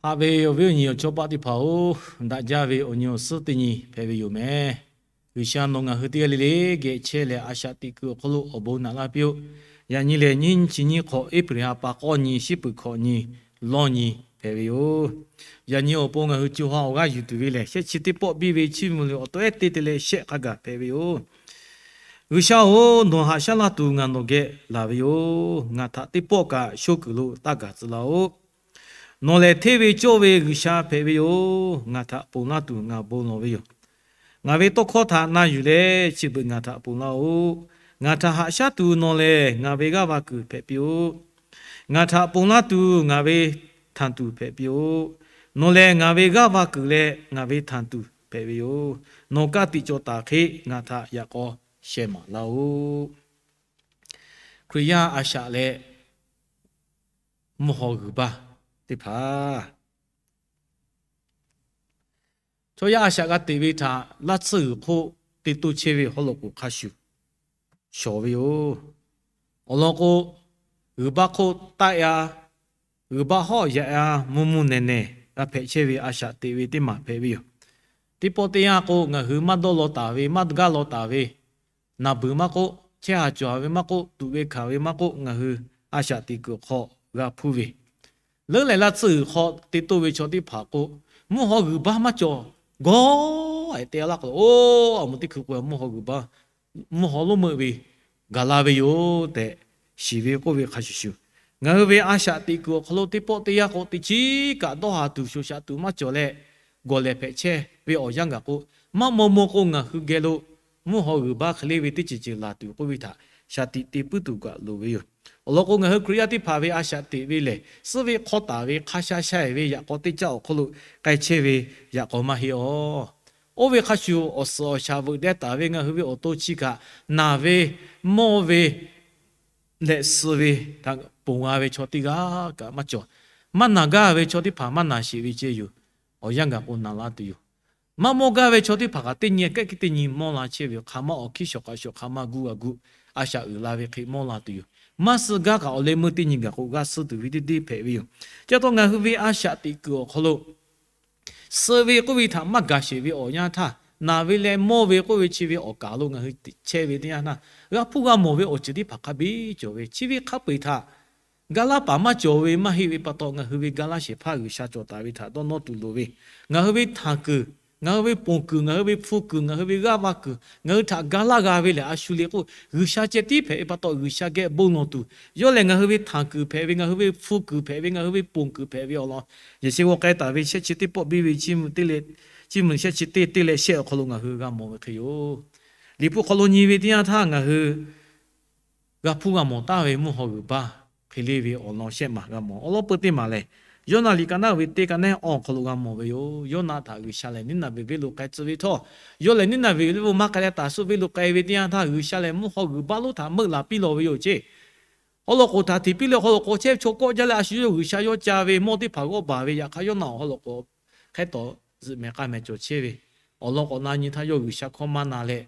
Haꞈ ve awˬ viˉ awˬ nyi awˬ chawˇ paˆ teˇ hpaˍ-oˬ, daꞈ jaˇ ve awˬ nyi awˬ suhˉ teˇ nyi hpehꞈ ve yoˬ meh. G'uiˬsha nawˬ ngaˬ hui teˇ g'aˇ le le geh chehˇ leh, a shaꞈ teꞈ kuiˬ awˬ hk'aw lo awˬ bon naꞈ laˇ piˇ-oˆ. Yaꞈ nyi lehˬ, nyiˇ nyi chi nyiˇ hk'awꞈ, April ha pa k'awˇ nyi, shiˉ peuˬ hkawꞈ nyi lawˇ nyi hpehꞈ ve yoˬ. Yaꞈ nyi awˬ pon ngaˬ hui co ha awˬ g'aˇ yuˬ tuˬ ve lehˬ, shehˆ chi teˇ pawˆ biˇ ve chiˇ mvuh liꞈ awˬ taw ehˉ teˇ te leh shehˆ hk'a gaˬ hpehꞈ ve yoˬ. G'uiˬsha-oˬ, nawˬ haꞈ shaˉ laˇ tuˬ ngaˬ nawˬ geh laˬ ve yoˬ. Ngaˬ htaꞈ teˇ pawˆ kaꞈ shoˇ kuiˬ lo taˇ gaˬ tcuh laˇ-oˆ. Nawˬ lehˬ hteˇ ve cawˇ ve G'uiˬsha hpehꞈ ve yoˬ. Ngaˬ htaꞈ ponˬ laˇ tuˬ ngaˬ bon lawˬ ve yoˬ. Ngaˬ ve tawˇ hkawˇ htaꞈ na yuˬ leh, chi beuꞈ ngaˬ htaꞈ ponˬ laˇ-oˆ. Ngaˬ htaꞈ haꞈ shaˉ tuˬ nawˬ lehˬ, ngaˬ ve g'aˇ va kuiˬ hpehꞈ piˇ-oˆ. Ngaˬ htaꞈ ponˬ laˇ tuˬ ngaˬ ve htanˬ tuˬ hpehꞈ piˇ-oˆ. Nawˬ lehˬ ngaˬ ve g'aˇ va kuiˬ leh ngaˬ ve htanˬ tuˬ hpehꞈ ve yoˬ. Nawˬ ka tiꞈ cawˬ taˍ hk'e, ngaˬ htaꞈ yaꞈ k'aw sheh maˍ laˇ-oˆ. Hkriꞈ yaˇ a shaꞈ leh mvuhˇ haw g'uiˬ baˇ teˇ hpaˍ, chaw yaˇ a shaꞈ g'a teꞈ ve htaꞈ laˇ tsuhˇ g'uiˬ hk'oˆ te toˇ chehˇ ve awˬ hawˉ lo k'oˍ hk'a shuˍ shawˍ ve yoˬ. Awˬ lawn k'o, g'uiˬ baˇ hk'oˆ taˆ-a, g'uiˬ baˇ hawˉ yaꞈ-a, mvuh mvuh nehˬ nehˬ g'a hpehꞈ chehˇ ve a shaꞈ teꞈ ve teˇ maˬ hpehꞈ ve yoˬ. Teˇ pawˆ teˇ yanˇ k'o, ngaˬ hui maˇ dawˇ law taˍ ve, maˇ gaˇ law taˍ ve, naˬ beuˬ maˇ k'oˆ, chehˇ haˍ cawˬ ve maˇ k'oˆ, tuꞈ ve hkanˍ ve maˇ k'oˆ, ngaˬ hui a shaꞈ teꞈ kuiˬ hk'aw g'a hpuˇ ve, leuˉ leh laˇ tsuhˇ g'uiˬ hk'aw te toˇ ve chaw teˇ hpaˍ k'o, mvuhˇ haw g'uiˬ baˇ maˇ cawˬ gawˇ-e te laˇ k'o, oˇ, a moˍ teˇ hkui k'o mvuhˇ haw g'uiˬ baˇ, mvuhˇ haw lonˉ meuˆ ve gaˬ la ve yoˬ tehꞈ shiˍ ve k'oˆ ve hk'a shuˍ shuˍ, ngaˬ hui ve a shaꞈ teꞈ kuiˬ awˬ hk'aw lo teˇ pawˆ teˇ yanˇ k'o, teˇ chiˉ kaꞈ dawˇ haˍ tuˬ shoˍ shaꞈ tuˬ maˇ cawˬ leh, gawˬ lehˬ hpehꞈ chehˇ ve awˬ yanˇ gaˬ k'o, maˇ maw maw k'o ngaˬ hui geh lo mvuhˇ haw g'uiˬ baˇ hk'e le ve teˇ ceuˬ ceuˬ laˬ tuˬ k'oˆ ve htaꞈ shaˍ tiꞈ te puiˉ tuˬ kaꞈ loˍ ve yoˬ. Awˬ lawn k'o, ngaˬ hui Hkriꞈ yaˇ teˇ hpaˍ ve a shaꞈ teꞈ ve lehˬ, suhˉ ve hk'aw taˍ ve hk'a sha sha-e ve yaꞈ k'aw teˇ caˇ awˬ hk'oˆ lo k'ai chehˇ ve yaꞈ k'aw maˇ heˆ-oˬ. Oˇ ve hk'a shuˍ, awˬ suhˍ awˬ shaˍ veuꞈ deh taˍ ve ngaˬ hui ve awˬ to chi kaꞈ, naˬ ve, mawˇ ve leh suh ve htaꞈ ponˬ g'a ve chaw teˇ g'aˇ kaꞈ maˇ cawˬ. Maˇ naˬ gaˇ ve chaw teˇ hpaˍ maˇ naˬ sheˍ ve ceh yoˬ. Awˬ yanˇ gaˬ k'o naˬ la tuˬ yoˬ. Maˇ mawˇ gaˇ ve chaw teˇ hpaˍ kaꞈ teˇ nyi kehˉ kehˉ teˇ nyi mawˇ la chehˇ ve yoˬ. Hk'aˬ ma awˬ hkiˇ shawˍ k'aꞈ shawˍ, hk'aˬ ma gu g'a gu, a shaꞈ uiˍ la ve hk'e mawˇ la tuˬ yoˬ. Maˇ suh gaˇ kaꞈ awˬ leh meuˇ teˇ nyi gaˬ k'o g'a suh tuˬ ve teˇ deˇ hpehꞈ ve yoˬ. Chi pa taw ngaˬ hui ve a shaꞈ teꞈ kuiˬ awˬ hk'aw lo suh ve k'oˆ ve htaꞈ maˇ gaˬ sheˍ ve awˬ yanˇ htaˇ, naˬ ve leh mawˇ ve k'oˆ ve chi ve awˬ kaˍ lo ngaˬ hui chehˇ ve teˇ yanˇ htaˇ, g'a hpuˇ g'a mawˬ ve awˬ ceuˬ teˇ hpaˍ hk'a biˇ cawˬ ve, chi ve hk'a peu-eˬ htaꞈ ga laˇ paˍ maˇ cawˬ ve maˇ heˆ ve pa taw, ngaˬ hui ve ga laˇ shehˍ hpaˇ G'uiˬsha cawˬ taˍ ve htaꞈ dawˇ nawˇ tuˬ loˍ ve, ngaˬ hui ve htanˬ kuiˬ, ngaˬ hui ve ponˬ kuiˬ, ngaˬ hui ve hpu kuiˬ, ngaˬ hui ve g'aˇ va kuiˬ ngaˬ hui htaꞈ ga laˇ g'a ve lehˬ, a shu le k'o, G'uiˬsha ceh tiˉ hpehꞈ ve pa taw G'uiˬsha geh bon lawˬ tuˬ, yawˇ lehˬ ngaˬ hui ve htanˬ kuiˬ hpehꞈ ve, ngaˬ hui ve hpu kuiˬ hpehꞈ ve, ngaˬ hui ve ponˬ kuiˬ hpehꞈ ve awˬ lawn, yaꞈ sheh g'aw k'ai taˍ ve shehˆ chi teˇ pawˆ biˇ ve chiˇ mvuh teˇ leh, chiˇ mvuh shehˆ chi teˇ teˇ leh shehˆ awˬ hk'aw lo ngaˬ hui g'a mawˬ ve hk'e yoˬ. Liꞈ hpu hk'aw lo nyi ve teˇ yanˇ htaˇ ngaˬ hui g'a hpuˇ g'a mawˬ taˍ ve mvuhˇ haw g'uiˬ baˇ hk'e le ve awˬ lawn shehˆ maˬ g'a mawˬ. Awˬ lawn peu teˇ maˬ lehˬ, Yoˇnaˆ liꞈ ka naˉ ve teˇ ka nehˉ awˬ hk'aw lo g'a mawˬ ve yoˬ. Yoˇnaˆ htaꞈ G'uiˬsha lehˬ Niˇnaˬveˍ venˇ lo k'ai tcuh ve htawˇ, yawˇ lehˬ Niˇnaˬveˍ venˇ lo maˇ k'ai leh Taˍsuˆ venˇ lo k'ai ve teˇ yanˇ htaˇ, G'uiˬsha lehˬ mvuhˇ haw g'uiˬ baˇ lonˉ htaꞈ meuˆ laˬ piˇ lawˬ ve yoˬ ceˇ. Haw loꞈ k'oˍ htaꞈ hteꞈ piˇ leh haw loꞈ k'oˍ chehˇ ve chaw kawˆ jaˇ leh a shu yawˇ G'uiˬsha yawˇ ca ve mawˇ teˇ hpaˍ g'awˇ baˬ ve yaꞈ hk'aˇ, Yoˇnaˆ awˬ haw loꞈ k'oˍ hk'e tawˍ zuhꞈ mehˍ k'a mehˍ cawˬ chehˇ ve awˬ lawn k'awꞈ na nyi htaˇ, yawˇ G'uiˬsha hkawˇ maˇ na leh,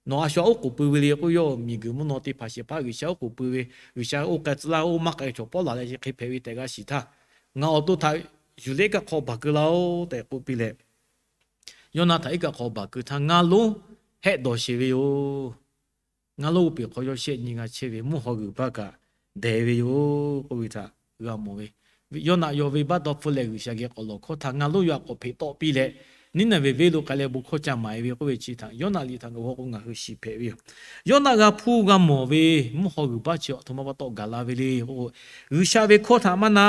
nawˬ a shu a oˉ k'oˍ pui ve le k'o, yawˇ miˬguiˬ mvuhˇ naw teˇ hpaˍ shehˍ hpaˇ G'uiˬsha oˉ k'oˍ pui ve, G'uiˬsha oˇ k'ai tcuh laˇ, oˇ maˇ k'ai ve chaw pawˆ laˬ leh chi hk'e hpehꞈ ve tehꞈ g'a shiˍ htaˇ, ngaˬ awˬ to htaꞈ yuˬ leh iˉ kaˆ hk'aw baˬ keu laˇ-oˆ tehꞈ k'oˆ piˇ leh, Yoˇnaˆ htaꞈ iˉ kaˆ hk'aw baˬ keu htaˇ, ngaˬ lonˉ hehˆ dawˬ sheˍ ve yoˬ. Ngaˬ lonˉ oˇ peˬ hk'aw yawˇ shehˆ nyi g'a chehˇ ve mvuhˇ haw g'uiˬ baˇ kaꞈ dehˬ ve yoˬ k'oˆ ve htaꞈ g'a mawˬ ve, Yoˇnaˆ yawˇ venˇbaˆ dawˇ hpfuhˆ leh G'uiˬsha geh k'awꞈ lawˬ hkawˇ htaˇ, ngaˬ lonˉ yawˇ htaꞈ k'awꞈ hpeꞈ tawˆ piˇ leh, Niˇnaˬveˍ venˇ lo k'ai leh bon hkawˇ ca maˍ-e ve k'oˆ ve chi htaꞈ Yoˇnaˆ liꞈ htaꞈ ngaˬ g'aw k'o ngaˬ hui shiˍ hpehꞈ ve yoˬ. Yoˇnaˆ g'a hpuˇ g'a mawˬ ve mvuhˇ haw g'uiˬ baˇ chi awˬ htoꞈ ma pa taw gaˬ la ve le k'o, G'uiˬsha ve hkawˇ htaꞈ maˇ na,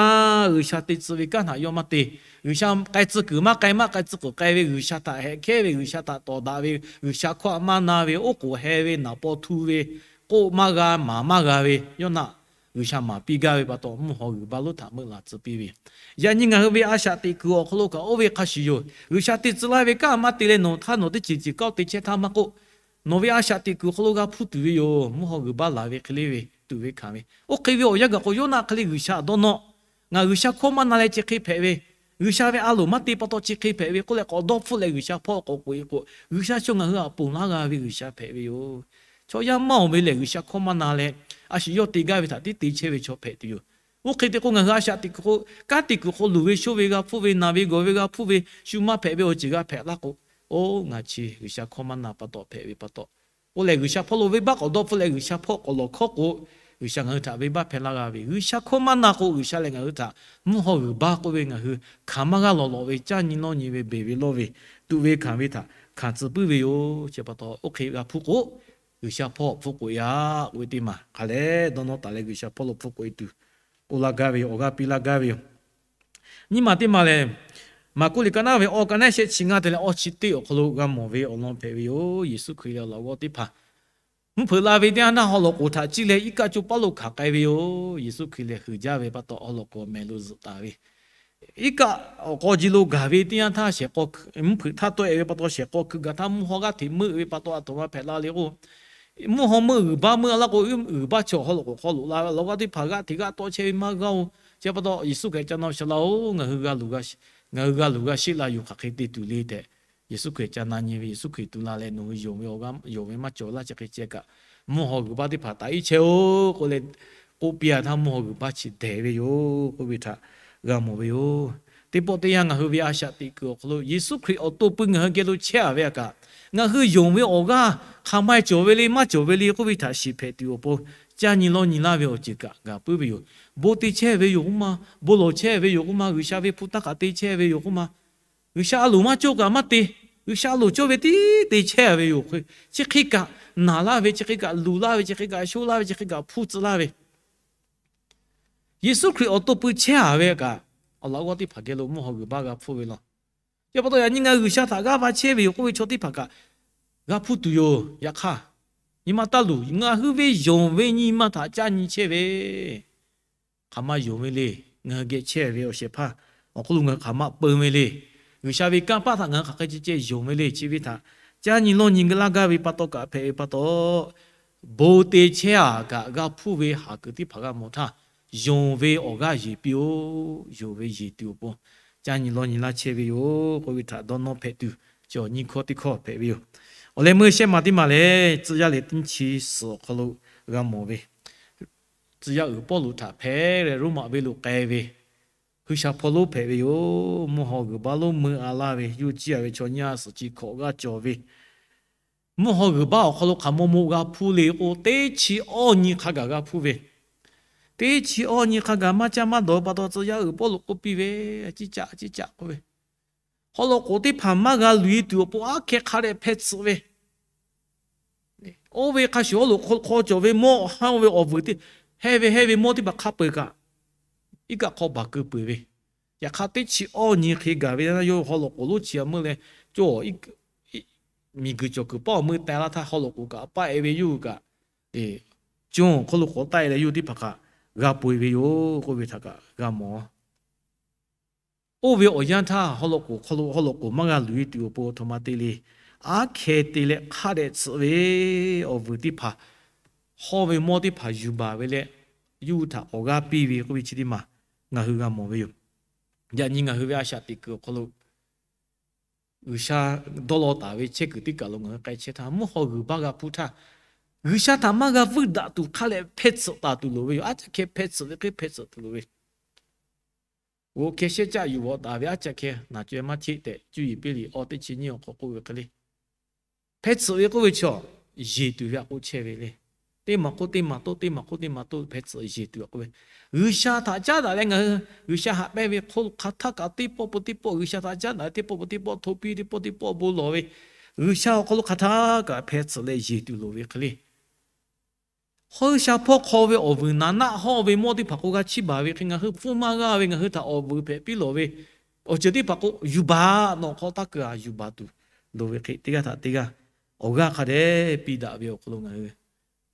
G'uiˬsha te tcuh ve kanˉ htaꞈ yawˇ maˇ te, G'uiˬsha k'ai tcuh kuiˬ maˇ k'ai, maˇ k'ai tcuh kuiˬ k'ai ve, G'uiˬsha htaꞈ hehꞈ hkehˉ ve, G'uiˬsha htaꞈ tawˍ daꞈ ve, G'uiˬsha hkawˇ htaꞈ maˇ na ve, oˉ k'oˍ heh ve, naˍ paw htu ve, k'oˆ maˇ g'a, maˍ maˇ g'a ve Yoˇnaˆ, G'uiˬsha maˍ piˇ gaˇ ve pa taw mvuhˇ haw g'uiˬ baˇ lonˉ htaꞈ meuˆ laˬ tcuh piˇ ve. Yaꞈ nyi ngaˬ hui ve a shaꞈ teꞈ kuiˬ awˬ hk'aw lo kaꞈ oˇ ve hk'a shuˍ yoˬ. G'uiˬsha te tcuh laˇ ve kanˉ maˇ te leh nawˬ htaˇ nawˬ teˇ ceuˬ ceuˬ kaoˆ te chehˇ htaˇ maˇ k'oˆ, nawˬ ve a shaꞈ teꞈ kuiˬ awˬ hk'aw lo g'a hpuˇ tuˬ ve yoˬ. Mvuhˇ haw g'uiˬ baˇ laˬ ve hk'e le ve tuꞈ ve hkanˍ ve, oˇ hk'e ve awˬ yanˇ gaˬ k'o, Yoˇnaˆ hk'e le G'uiˬsha dawˇ nawˇ, ngaˬ G'uiˬsha hkawˇ maˇ na leh chi hk'e hpehꞈ ve, G'uiˬsha ve a loˍ maˇ te pa taw chi hk'e hpehꞈ ve k'oˆ leh k'awꞈ dawˇ hpfuhˆ leh G'uiˬsha hpawˇ k'awꞈ k'oꞈ-e k'o, G'uiˬsha chaw ngaˬ hui htaꞈ ponˬ laˇ g'a ve G'uiˬsha hpehꞈ ve yoˬ. Chaw yaˇ maˇ oˬ ve lehˬ, G'uiˬsha hkawˇ maˇ na leh, a shu yawˇ te gaˇ ve htaꞈ tiˉ te chehˇ ve chaw hpehꞈ tuˬ yoˬ. Oˇ hk'e te k'o, ngaˬ hui a shaꞈ teꞈ kuiˬ hk'o, kanˉ te kuiˬ hk'o luˬ ve shoˇ ve g'a hpuˇ ve, naˬ ve gawˬ ve g'a hpuˇ ve, shu maˇ hpehꞈ ve awˬ ceuˬ g'a hpehꞈ laˇ k'o, oˇ ngaˬ chi G'uiˬsha hkawˇ maˇ na pa taw hpehꞈ ve pa taw, oˇ lehˬ G'uiˬsha hpawˇ lo venˇbaˆ k'awꞈ dawˇ hpfuhˆ leh G'uiˬsha hpawˇ k'awꞈ lawˬ hkawˇ k'o, G'uiˬsha ngaˬ hui htaꞈ venˇbaˆ hpehˇ laˇ g'a ve. G'uiˬsha hkawˇ maˇ na k'o, G'uiˬsha lehˬ ngaˬ hui htaꞈ mvuhˇ haw g'uiˬ baˇ k'oˆ ve ngaˬ hui hkanˍ maˇ g'aˇ lawˬ lawꞈ ve caˇ nyi lawˇ nyi ve beˬ ve lawˇ ve tuꞈ ve hkanˍ ve htaꞈ hkanˍ tcuh puiˉ ve yoˬ. Chi pa taw oˇ hk'e g'a hpuˇ k'o, G'uiˬsha hpawˇ hpfuhˆ k'oꞈ e aꞈ k'oˆ ve teˇ maˬ hk'a leh dawˇ nawˇ taˍ leh G'uiˬsha hpawˇ lo hpfuhˆ k'oꞈ e tuˬ k'oˆ laˇ gaˇ ve yoˬ. Awˬ g'aˇ piˇ laˇ gaˇ ve yoˬ. Nyiˇ maˬ teˇ maˬ lehˬ, Maˍkuˆ liꞈ ka naˉ ve awˬ ka naˉ shehˆ chi ngaˇ te leh awˇ chi teˇ awˬ hk'aw lo g'a mawˬ ve awˬ lawn hpehꞈ ve yoˬ. Yeˍsuˆ Hkriꞈ lehˬ awˬ laꞈ g'awˇ teˇ hpaˍ mvuhˇ hpeuꞈ la ve teˇ yanˇ htaˇ haw lawꞈ k'oˍ htaꞈ ciˇ leh iˉ kaˆ coˇ paˉ lo hkanˍ k'ai ve yoˬ. Yeˍsuˆ Hkriꞈ lehˬ huiˍ jaˇ ve pa taw haw lawꞈ k'oˍ mehˍ lo zuhꞈ taˍ ve, iˉ kaˆ awˬ k'aw ji lo gaˬ ve teˇ yanˇ htaˇ shehˍ k'aw, mvuhˇ hpeuꞈ htaˇ tawˆ e ve pa taw shehˍ k'aw hkui gaˬ htaˇ mvuhˇ haw g'aˇ hteꞈ meuˆ ve pa taw a htoꞈ ma hpehꞈ la le k'o, mvuhˇ haw meuˆ g'uiˬ baˇ meuˆ laˇ k'o, g'uiˬ baˇ chi awˬ haw lawꞈ k'oˍ hk'aw loꞈ la ve awˬ laꞈ g'awˇ teˇ hpaˍ g'aˇ hteꞈ g'aˇ tawˆ chehˇ ve maˇ g'aˇ-oˬ. Chi pa taw Yeˍsuˆ Hkriꞈ ca na shaˍ laˇ-oˬ, ngaˬ hui g'a luˬ g'a sheˆ la yuˬ hk'aˬ hk'e te tuˬ le tehꞈ, Yeˍsuˆ Hkriꞈ ca na nyi ve, Yeˍsuˆ Hkriꞈ tu la leh nawˬ hui yonˍ ve awˬ g'aˇ yonˍ ve maˇ cawˬ laˇ chi hk'e ceh kaꞈ, mvuhˇ haw g'uiˬ baˇ teˇ hpaˍ taꞈ iˉ chehˇ-oˬ k'oˆ leh k'oˆ piˇ-a htaˇ mvuhˇ haw g'uiˬ baˇ chi dehˬ ve yoˬ k'oˆ ve htaꞈ g'a mawˬ ve yoˬ. Teˇ pawˆ teˇ yanˇ ngaˬ hui ve a shaꞈ teꞈ kuiˬ awˬ hk'aw lo Yeˍsuˆ Hkriꞈ awˬ to pui ngaˬ hui geh lo chehˇ-a ve htaꞈ kaꞈ, ngaˬ hui yonˍ ve awˬ g'aˇ hk'aˬ ma cawˬ ve le maˇ cawˬ ve le k'oˆ ve htaꞈ shiˍ hpehꞈ tuˬ awˬ pon, caˇ nyi lawˇ nyi laˇ ve awˬ ceuˬ kaꞈ gaˬ puiˉ ve yoˬ. Bon te chehˇ ve yoˬ k'oˆ ma, bon lawˬ chehˇ ve yoˬ k'oˆ ma, G'uiˬsha ve hpu taˇ kaꞈ te chehˇ ve yoˬ k'oˆ ma, G'uiˬsha a loˍ maˇ cawˇ kaꞈ maˇ te, G'uiˬsha a loˍ cawˇ ve tiˉ te chehˇ ve yoˬ. Chi hk'e kaꞈ naˬ laˇ ve, chi hk'e kaꞈ luˬ laˇ ve, chi hk'e kaꞈ sho laˇ ve, chi hk'e kaꞈ hpuˇ tcuh laˇ ve, Yeˍsuˆ Hkriꞈ awˬ to pui chehˇ-a ve kaꞈ, awˬ laꞈ g'awˇ teˇ hpaˍ geh lo mvuhˇ haw g'uiˬ baˇ g'a hpuˇ ve law. Chi pa taw yaꞈ nyi ngaˬ G'uiˬsha htaꞈ g'aˇ va chehˇ ve yoˬ k'oˆ ve chaw teˇ hpaˍ kaꞈ g'a hpuˇ tuˬ yoˬ. Yaꞈ hk'aˇ, nyi ma taˇ luˬ, ngaˬ hui ve yonˍ ve nyi ma htaꞈ caˇ nyi chehˇ ve hk'aˬ ma yonˍ ve le. Ngaˬ hui geh chehˇ ve awˬ shehˍ hpaˇ awˬ hk'aw lo ngaˬ hui hk'aˬ ma peu ve le. G'uiˬsha ve kanˇ paˆ htaꞈ ngaˬ hui hk'aˬ hk'e ceh ceh yonˍ ve le. Chi ve htaꞈ caˇ nyi lawˇ nyi laˇ gaˇ ve pa taw kaꞈ hpehꞈ ve pa taw, bon te chehˇ-a kaꞈ g'a hpuˇ ve haˍ kuiˬ teˇ hpaˍ g'a mawˬ htaˇ, yonˍ ve awˬ g'aˇ yeˬ piˇ-oˬ. Yonˍ ve yeˬ tuˬ awˬ pon caˇ nyi lawˇ nyi laˇ chehˇ ve yoˬ k'oˆ ve htaꞈ dawˇ nawˇ hpehꞈ tuˬ, chi awˬ nyiˇ hkawˇ teˇ hkawˇ hpehꞈ ve yoˬ. Awˬ leh meuˇ shehˆ maˬ teˇ maˬ lehˬ, Tcuh yaˇ liꞈ teˇ chi suhˍ awˬ hk'aw lo g'a mawˬ ve, Tcuh yaˇ uiˍ Pawˇluꞈ htaꞈ hpehꞈ leh Roˉmaꞈ venˇ lo k'ai ve G'uiˬsha hpawˇ lonˉ hpehꞈ ve yoˬ. Mvuhˇ haw g'uiˬ baˆ lonˉ meuˇ a laˇ ve, yawˇ ciˇ-a ve chaw nyiˇ a suhˍ chi hkawꞈ g'aˇ cawˬ ve, mvuhˇ haw g'uiˬ baˆ awˬ hk'aw lo hk'aˬ maw maw g'a hpuˇ le k'o, teˇ chi awˇ nyi hk'a gaˬ g'a hpuˇ ve, teˇ chi awˇ nyi hk'a gaˬ maˇ caˇ maˇ dawˬ pa taw, tcuh yaˇ uiˍ Pawˇluꞈ k'oˆ piˇ ve, Ciˇ caˆ, ciˇ caˆ k'oˆ ve, haw lawꞈ k'oˍ teˇ hpaˍ maˇ g'a luˬ-e tuˬ awˬ pon aˉ hkeh hk'a dehꞈ hpeh tsuhꞈ ve, oˇ ve hk'a shuˍ haw lawꞈ k'oˍ hk'aw cawˬ ve mawˇ, haˉ oˇ ve awˬ vuiˬ teˇ, hehˇ ve hehˇ ve mawˇ teˇ hpaˍ hk'a peu-eˬ kaꞈ, iˉ kaˆ hk'aw baˬ keu peuˬ ve, yaꞈ hk'aˇ teˇ chi awˇ nyi hk'e gaˬ ve yawˇ haw lawꞈ k'oˍ lonˉ chi a meuˇ leh, cawˬ miˬguiˬ cawˬ kuiˬ paˇ awˬ meuˇ teh laˇ htaˇ, haw lawꞈ k'oˍ kaꞈ paˆ-e ve yawˇ hui kaꞈ, cawˬ hk'aw lo k'awꞈ taˆ-e leh yawˇ hui teˇ hpaˍ kaꞈ g'a peu-eˬ ve yoˬ k'oˆ ve htaꞈ kaꞈ g'a mawˬ. Oˇ ve awˬ yanˇ htaˇ haw lawꞈ k'oˍ hk'aw lo haw lawꞈ k'oˍ maˇ g'a luˬ-e tuˬ awˬ pon aˬ htoꞈ ma te le, aˉ hkeh te leh hk'a dehꞈ tsuhꞈ ve awˬ vuiˬ teˇ hpaˍ, hawˇ ve mawˇ teˇ hpaˍ yuˬ baˬ ve leh, yawˇ hui htaꞈ awˬ g'aˇ piˇ ve k'oˆ ve chi teˇ maˬ ngaˬ hui g'a mawˬ ve yoˬ. Yaꞈ nyi ngaˬ hui ve a shaꞈ teꞈ kuiˬ awˬ hk'aw lo G'uiˬsha dawˇ law taˍ ve chehˇ kuiˬ teˇ kaˬ lo ngaˬ hui k'ai chehˇ htaˇ, mvuhˇ haw g'uiˬ baˆ g'a hpuˇ htaˇ, G'uiˬsha htaꞈ maˇ g'a veuˆ daꞈ tuˬ hk'a lehꞈ hpeh tsuhꞈ taˍ tuˬ loˍ ve yoˬ. Aˉ caꞈ hkeh hpeh tsuhꞈ ve hk'e hpeh tsuhꞈ tuˬ loˍ ve, g'oꞈ hkeh shehˇ caˆ yuˬ bawꞈ taˍ ve aˉ caꞈ hkeh naˬ caweh maˇ cheˆ tehꞈ cuˇ yiˍ piˇ liꞈ awˬ teˇ chi nyiˇ awˬ hk'aw k'oˆ ve hk'e le. Hpeh tsuhꞈ ve k'oˆ ve chaw, yeˬ tuˬ ve aꞈ k'oˆ chehˇ ve le. Teˇ maˬ k'oˆ teˇ maˬ toˆ, teˇ maˬ k'oˆ teˇ maˬ toˆ hpeh tsuhꞈ yeˬ tuˬ aꞈ k'oˆ ve, G'uiˬsha htaꞈ caˉ daꞈ leh ngaˬ hui G'uiˬsha haꞈ pehnˇ ve hk'oˆ lo hk'aˬ htaˇ kaꞈ teˇ pawˆ peuˬ teˇ pawˆ G'uiˬsha htaꞈ caˉ daꞈ leh teˇ pawˆ peuˬ teˇ pawˆ hto piˇ, teˇ pawˆ teˇ pawˆ bon lawˬ ve, G'uiˬsha awˬ hk'aw lo hk'aˬ htaˇ kaꞈ hpeh tsuhꞈ leh yeˬ tuˬ loˍ ve hk'e le. Hawˉ sha hpawˇ hk'aw ve awˬ vuiˬ naˍ naˆ hawˇ ve mawˇ teˇ hpaˍ k'o g'a chiˇ baˬ ve hk'e, ngaˬ hui hpfuhˇ maˇ g'aˇ ve ngaˬ hui htaꞈ awˬ vuiˬ hpehꞈ piˇ lawˬ ve awˬ ceuˬ teˇ hpaˍ k'o yuˬ baˬ, nawˬ hk'aw taˇ keu-a, yuˬ baˬ tuˬ loˍ ve hk'e, teˇ g'aˇ htaꞈ teˇ g'aˇ awˬ g'aˇ hk'a dehꞈ piˇ daꞈ ve awˬ hk'aw lo ngaˬ hui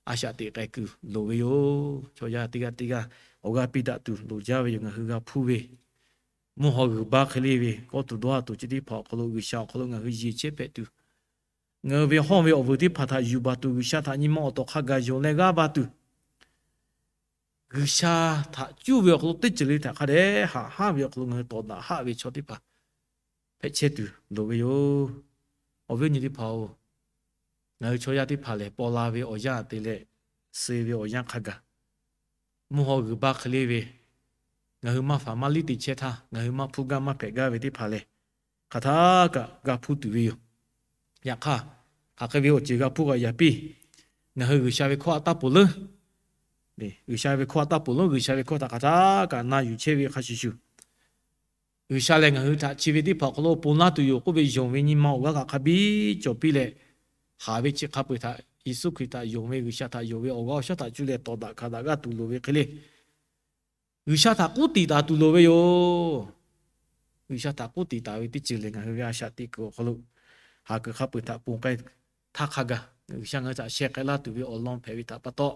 a shaꞈ teꞈ k'ai kuiˬ loˍ ve yoˬ. Chaw yaˇ teˇ g'aˇ teˇ g'aˇ awˬ g'aˇ piˇ daꞈ tuˬ loˍ jaˇ ve yoˬ. Ngaˬ hui g'a hpuˇ ve mvuhˇ haw g'uiˬ baˆ hk'e le ve kawˇ tuˬ dawˇ ha tuˬ chi teˇ hpaˍ awˬ hk'aw lo G'uiˬsha awˬ hk'aw lo ngaˬ hui yeˬ chehˇ hpehꞈ tuˬ, ngaˬ hui ve hawˇ ve awˬ vuiˬ teˇ hpaˍ htaꞈ yuˬ baˬ tuˬ, G'uiˬsha htaꞈ nyi ma awˬ tawˍ hk'a gaˬ yonˍ leh g'aˇ va tuˬ, G'uiˬsha htaꞈ cuˇ ve awˬ hk'aw lo teˇ ceuˬ le htaꞈ hk'a dehꞈ haꞈ haˉ ve awˬ hk'aw lo ngaˬ hui tawˍ daꞈ haˆ ve chaw teˇ hpaˍ hpehꞈ chehˇ tuˬ loˍ ve yoˬ. Awˬ viˉ awˬ nyi teˇ hpaˍ-oˬ, ngaˬ hui chaw yaˇ teˇ hpaˍ lehˬ, paw la ve awˬ yanˇ te leh, suh ve awˬ yanˇ hk'a gaˬ, mvuhˇ haw g'uiˬ baˆ hk'e le ve ngaˬ hui maˇ faˍ maˇ liˇ te chehˇ htaˇ, ngaˬ hui maˇ hpuˇ gaˇ maˇ hpehꞈ gaˇ ve teˇ hpaˍ lehˬ, hk'aˬ htaˇ kaꞈ g'a hpuˇ tuˬ ve yoˬ. Yaꞈ hk'aˇ, hk'aˬ hk'e ve awˬ ceuˬ g'a hpuˇ kaꞈ yaꞈ piˇ, ngaˬ hui G'uiˬsha ve hkawˇ htaꞈ taˇ ponˬ leuˉ. G'uiˬsha ve hkawˇ htaꞈ taˇ ponˬ leuˉ. G'uiˬsha ve hkawˇ htaꞈ hk'aˬ htaˇ kaꞈ na yuˬ chehˇ ve hk'a shuˍ shuˍ, G'uiˬsha lehˬ ngaˬ hui htaꞈ chi ve teˇ hpaˍ awˬ hk'aw lo ponˬ laˇ tuˬ yoˬ k'oˆ ve yonˍ ve nyi ma awˬ g'aˇ kaꞈ hk'a biˇ cawˬ piˇ leh, haˍ ve chi hk'a peu-eˬ htaꞈ Yeˍsuˆ Hkriꞈ htaꞈ yonˍ ve, G'uiˬsha htaꞈ yonˍ ve awˬ g'aˇ awˬ shaˉ htaꞈ cuˇ leh tawˍ daꞈ hkanˍ daꞈ g'aˇ tuˬ loˍ ve hk'e le, G'uiˬsha htaꞈ k'oˆ tiˍ taˍ tuˬ loˍ ve yoˬ. G'uiˬsha htaꞈ k'oˆ tiˍ taˍ ve teˇ ceuˬ lehˬ, ngaˬ hui ve a shaꞈ teꞈ kuiˬ awˬ hk'aw lo haˍ kuiˬ hk'a peu-eˬ htaꞈ ponˬ k'ai htaˇ hk'a gaˬ, G'uiˬsha ngaˬ hui htaꞈ sheh k'ai laˇ tuˬ ve awˬ lawn hpehꞈ ve htaꞈ pa taw,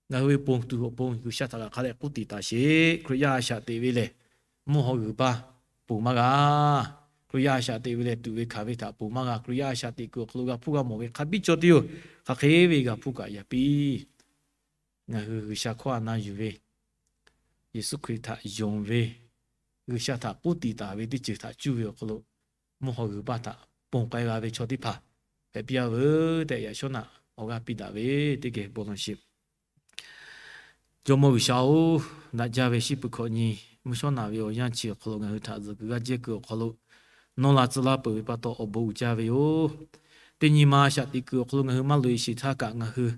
ngaˬ hui ve ponˬ tuˬ awˬ pon G'uiˬsha htaꞈ kaꞈ hk'a dehꞈ k'oˆ tiˍ taˍ sheˍ. Hkriꞈ yaˇ a shaꞈ teꞈ ve lehˬ, mvuhˇ haw g'uiˬ baˇ ponˬ maˇ g'a. Hkriꞈ yaˇ a shaꞈ teꞈ ve lehˬ, tuꞈ ve hkanˍ ve htaꞈ ponˬ maˇ g'a. Hkriꞈ yaˇ a shaꞈ teꞈ kuiˬ awˬ hk'aw lo g'a hpuˇ g'a mawˬ ve hk'a biˇ cawˬ tuˬ yoˬ. Hk'aˬ hk'e ve g'a hpuˇ kaꞈ yaꞈ piˇ. Ngaˬ hui G'uiˬsha hkawˇ htaꞈ na yuˬ ve, Yeˍsuˆ Hkriꞈ htaꞈ yonˍ ve, G'uiˬsha htaꞈ k'oˆ tiˍ taˍ ve teˇ ceuˬ htaꞈ cuˇ ve awˬ hk'aw lo, mvuhˇ haw g'uiˬ baˇ htaꞈ ponˬ k'ai g'a ve chaw teˇ hpaˍ hpehꞈ piˇ-a veuˬ tehꞈ, yaꞈ shawˉ naꞈ awˬ g'aˇ piˇ daꞈ ve teˇ geh bon lawˬ sheˍ. Jawˇmawˇ G'uiˬsha-oˬ, daꞈ jaˇ ve shiˉ pui hkawꞈ nyi mvuhˇ shawˉ naꞈ ve awˬ yanˇ chi awˬ hk'aw lo ngaˬ hui htaꞈ zuhꞈ kuiˬ g'aˇ jehˇ kuiˬ awˬ hk'aw lo nawˬ laˬ tcuh laˇ peuˬ ve pa taw awˬ bon uiˍ jaˇ ve yoˬ. Teˇ nyi ma a shaꞈ teꞈ kuiˬ awˬ hk'aw lo ngaˬ hui maˇ loꞈ e sheˍ htaˇ kaꞈ ngaˬ hui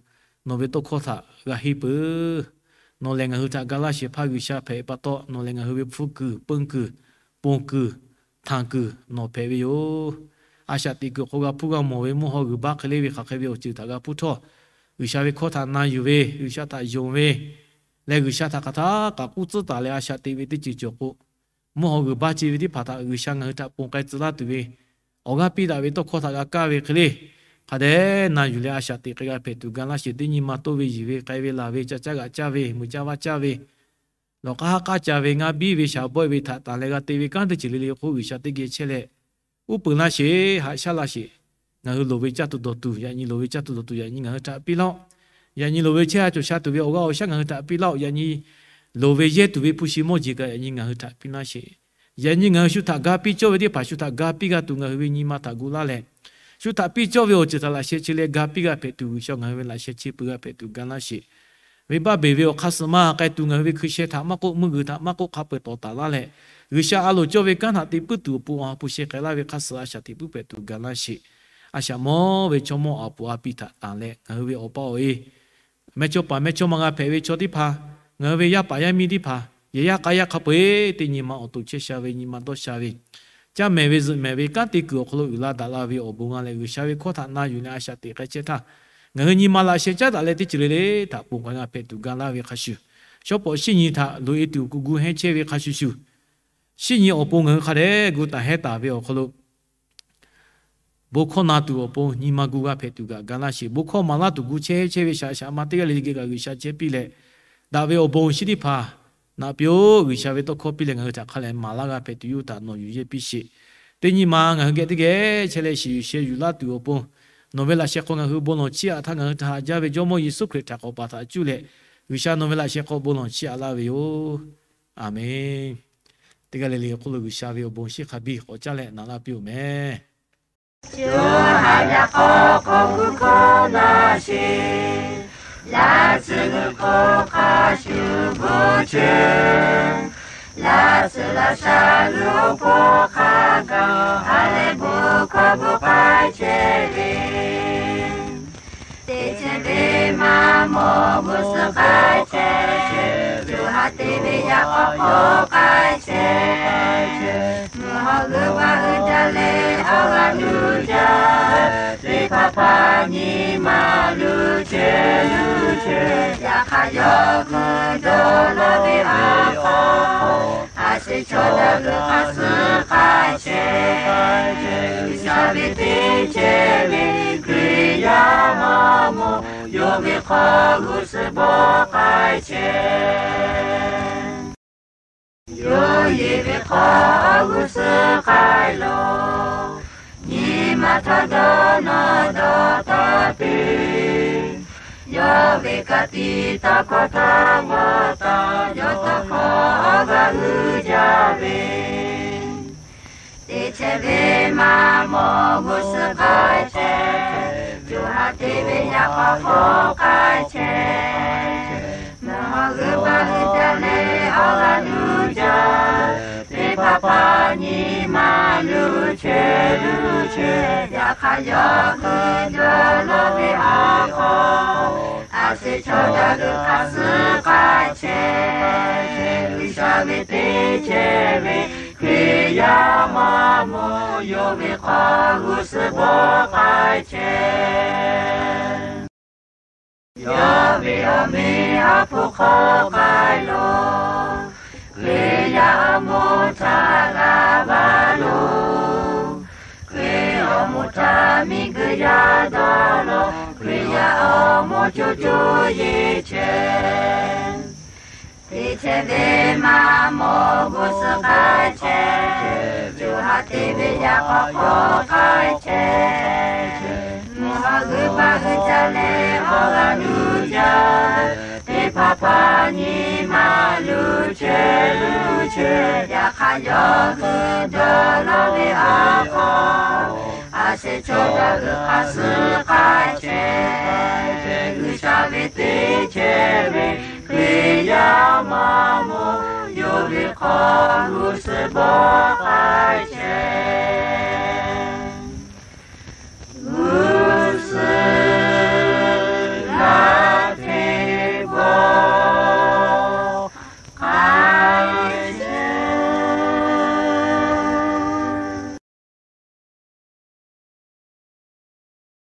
nawˬ ve tawˇ hkawˇ htaꞈ g'a henˇ peuˬ. Nawˬ lehˬ ngaˬ hui htaꞈ ga laˇ shehˍ hpaˇ G'uiˬsha hpehꞈ ve pa taw, nawˬ lehˬ ngaˬ hui ve hpfuhˇ kuiˬ, peun kuiˬ, ponˬ kuiˬ, htanˬ kuiˬ nawˬ hpehꞈ ve yoˬ. A shaꞈ teꞈ kuiˬ awˬ hk'aw g'a hpuˇ g'a mawˬ ve mvuhˇ haw g'uiˬ baˇ hk'e le ve hk'aˬ hk'e ve awˬ ceuˬ htaꞈ g'a hpuˇ htawˇ, G'uiˬsha ve hkawˇ htaꞈ na yuˬ ve, G'uiˬsha htaꞈ yonˍ ve leh, G'uiˬsha htaꞈ hk'aˬ htaˇ kaꞈ k'oˆ tcuhˉ taˍ leh a shaꞈ teꞈ ve teˇ ceuˬ cawˬ k'o, mvuhˇ haw g'uiˬ baˇ ce ve teˇ hpaˍ htaꞈ G'uiˬsha ngaˬ hui htaꞈ ponˬ k'ai tcuh laˇ tuˬ ve awˬ g'aˇ piˇ daꞈ ve tawˇ hkawˇ htaꞈ g'a kaˇ ve hk'e le, hk'a dehꞈ na yuˬ leh a shaꞈ teꞈ k'ai g'a hpehꞈ tuˬ ga laˇ sheˍ. Teˇ nyi ma toˇ ve yiˬ ve k'ai ve laˬ ve ca caˇ g'aꞈ caˇ ve meuꞈ caˇ vaˇ caˇ ve lawˬ k'aˉ haˉ k'aˉ ca ve ngaˇ biˇ ve shaˍ bawehˇ ve htaꞈ tanˬ leh g'a te ve kanˉ teˇ ceuˬ le le k'o, G'uiˬsha teˇ geh chehˇ leh uˉ peunˍ laˇ sheˍ, haꞈ shaˉ laˇ sheˍ. Ngaˬ hui loˍ ve caˇ tuˬ dawˬ tuˬ yaꞈ nyi, loˍ ve caˇ tuˬ dawˬ tuˬ yaꞈ nyi ngaˬ hui htaꞈ piˇ laˇ-oˆ. Yaꞈ nyi loˍ ve chehˇ sha cawˬ sha tuˬ ve awˬ g'aˇ awˬ shaˉ ngaˬ hui htaꞈ piˇ laˇ-oˆ. Yaꞈ nyi loˍ ve yehˇ tuˬ ve hpu shi mawˇ jeˬ kaꞈ yaꞈ nyi ngaˬ hui htaꞈ piˇ laˇ sheˍ. Yaꞈ nyi ngaˬ hui shu htaꞈ ga piˇ cawˇ ve teˇ hpaˍ shu htaꞈ ga piˇ g'a tuˬ ngaˬ hui ve nyi ma htaꞈ gu laˇ leh, shu htaꞈ piˇ cawˇ ve awˬ ceuˬ htaꞈ laꞈ sheh chi leh ga piˇ g'a hpehꞈ tuˬ G'uiˬsha ngaˬ hui ve laꞈ sheh chi pui g'a hpehꞈ tuˬ ga laˇ sheˍ. Venˇbaˆ beˬ ve awˬ hk'aˇ suh maˇ k'ai tuˬ ngaˬ hui ve hkui sheh htaꞈ maˇ k'oˆ, meuˇ g'uiˬ htaꞈ maˇ k'oˆ, hk'a peu-eˬ tawˍ taˍ laˇ leh, G'uiˬsha a loˍ cawˇ ve kanˉ htaꞈ te puiˉ tuˬ awˬ pon awˬ ha hpu sheh k'ai laˇ ve hk'aˇ suh a shaꞈ teꞈ puiˉ hpehꞈ tuˬ ga laˇ sheˍ. A shaꞈ mawˇ ve chaw mawˇ awˬ puˍ a piˇ htaꞈ tanˬ leh ngaˬ hui ve awˬ pa awˬ e mehˇchawˇpaˍ mehˇchawˇma g'a hpehꞈ ve chaw teˇ hpaˍ, ngaˬ hui ve yaˇ paˍ yaˇ miˇ teˇ hpaˍ, yehˬ yaˇ k'a yaˇ hk'a peu-eˬ teˇ nyi ma awˬ to chehˇ sha ve nyi ma dawˇ sha ve, caˇ mehˍ ve zuhꞈ mehˍ ve kanˉ te kuiˬ awˬ hk'aw lo uiˍ la daꞈ la ve awˬ bon g'a leh, G'uiˬsha ve hkawˇ htaꞈ na yuˬ leh a shaꞈ teꞈ k'ai chehˇ htaˇ, ngaˬ hui nyi ma laꞈ sheh caˉ daꞈ leh teˇ ceuˬ le le htaꞈ ponˬ k'ai g'a hpehꞈ tuˬ ga laˇ ve hk'a shuˍ, shawˉ pawˍ shiˉ nyi htaꞈ loꞈ e tuˬ kuˬ gu hehnˇ chehˇ ve hk'a shuˍ shuˍ, shiˉ nyi awˬ pon ngaˬ hui hk'a dehꞈ gu taˍ hehnˇ taˍ ve awˬ hk'aw lo bon hkawˇ na tuˬ awˬ pon nyi ma gu g'a hpehꞈ tuˬ kaꞈ ga laˇ sheˍ. Bon hkawˇ maˍ laˇ tuˬ gu chehˇ chehˇ ve shaꞈ shaꞈ ma teˇ g'aˇ le le geh kaꞈ G'uiˬsha chehˇ piˇ leh, daꞈ ve awˬ bon awˬ shinˉ teˇ hpaˍ naꞈ piˇ-oˆ. G'uiˬsha ve tawˇ hkawˇ piˇ leh ngaˬ hui htaꞈ hk'a leh maˍ laˇ g'a hpehꞈ tuˬ yawˇ htaꞈ nawˬ yuˬ yehˇ piˇ sheˍ. Teˇ nyi ma ngaˬ hui geh teˇ geh chehˇ leh shiˍ yuˬ sheh yuˬ laˇ tuˬ awˬ pon, nawˬ ve laꞈ sheh hk'aw ngaˬ hui bon lawˬ chiˇ aꞈ htaˇ, ngaˬ hui htaꞈ haꞈ jaˇ ve Jawˇmawˇ Yeˍsuˆ Hkriꞈ htaꞈ k'awꞈ paˍ htaꞈ cuˇ leh, G'uiˬsha nawˬ ve laꞈ sheh hk'aw bon lawˬ chiˇ aꞈ laˇ ve yoˬ. Aˍmenˍ. Teˇ g'aˇ le le awˬ hk'oˆ lo G'uiˬsha ve awˬ bon shinˉ hk'a biˇ k'awꞈ caˉ leh naꞈ laˇ piˇ-oˆ mehˍ. Coˇ haˍ yaꞈ k'aw hk'aw gu hkawˇ na sheˍ. Laˇ tcuh g'uiˬ hk'aw hk'a shuˍ bvuhˇ chehˇ. Laˇ tcuh laˇ sha g'uiˬ awˬ hpawˇ hk'a gaˬ ha lehˬ bon hkawˇ bvuhꞈ k'ai chehˇ ve, teˇ chehˇ ve maˇ mawˬ g'uˇ suhˍ k'ai chehˇ. Coˇ haˍ te ve yaꞈ k'aw hk'aw k'ai chehˇ. Mvuhˇ haw g'uiˬ baˇ hui jaˇ leh awˬ g'aˇ nuˇ jaˇ. Teˇ hpaˍ hpaˍ nyi ma luˇ chehˇ luˇ chehˇ. Yaꞈ hk'aˇ yawˇ hui dawˇ laˇ ve awˬ hk'aw, a shu chaw daꞈ g'uiˬ hk'a suh k'ai chehˇ. G'uiˬsha ve teˇ chehˇ ve Hkriꞈ yaˇ maˇ mawˬ, yawˇ ve hk'aw g'uˇ suhˍ bvuhꞈ k'ai chehˇ. Yawˇ yehˬ ve hk'aw g'uˇ suhˍ k'ai lawˬ. Nyi ma htaˇ dawˇ nawˇ dawˇ taˍ piˇ. Yawˇ ve ka tiꞈ taˇ hkawˇ htaˇ g'awˇ taˍ, yawˇ tawˇ hkawˇ awˬ g'aˇ uiˍ jaˇ ve, teˇ chehˇ ve maˇ mawˬ g'uˇ suhˍ k'ai chehˇ. Coˇ haˍ te ve yaꞈ k'aw hk'aw k'ai chehˇ. Mvuhˇ haw g'uiˬ baˇ hui jaˇ leh awˬ g'aˇ nuˇ pa nyi ma luˬ chehˇ luˬ chehˇ, yaꞈ hk'aˇ yawˇ hui dawˇ law ve a hk'aw, a shu chaw yaˇ hui hk'a suh k'ai chehˇ, G'uiˬsha ve teˇ chehˇ ve Hkriꞈ yaˇ maˇ maw, yawˇ ve hk'aw g'uˇ suhˍ bawˆ k'ai chehˇ. Yawˇ ve awˬ meꞈ awˬ hponˇ hk'aw k'ai lo, Hkriꞈ yaˇ awˬ moˍ htaꞈ g'a va lo, Hkriꞈ awˬ moˍ htaꞈ miˬguiˬ yaˇ dawˇ law, Hkriꞈ yaˇ awˬ moˍ coˇ coˇ yeˇ chehˇ. Teˇ chehˇ ve maˇ maw g'uˇ suhˍ k'ai chehˇ, co ha te ve yaˇ hk'aw hk'aw k'ai chehˇ. Mvuhˇ haw g'uiˬ baˆ g'uiˬ ca leh awˬ g'aˇ nuˇ jaˇ, teˇ hpaˍ hpaˍ nyi ma luˬ chehˇ luˬ chehˇ, yaꞈ hk'aˇ yawˇ hui dawˇ law ve a hk'aw, a shehˍ chaw yaˇ hui hk'a suh k'ai chehˇ. G'uiˬsha ve teˇ chehˇ ve Hkriꞈ yaˇ maˇ maw, yawˇ ve hk'aw g'uˇ suhˍ bawˆ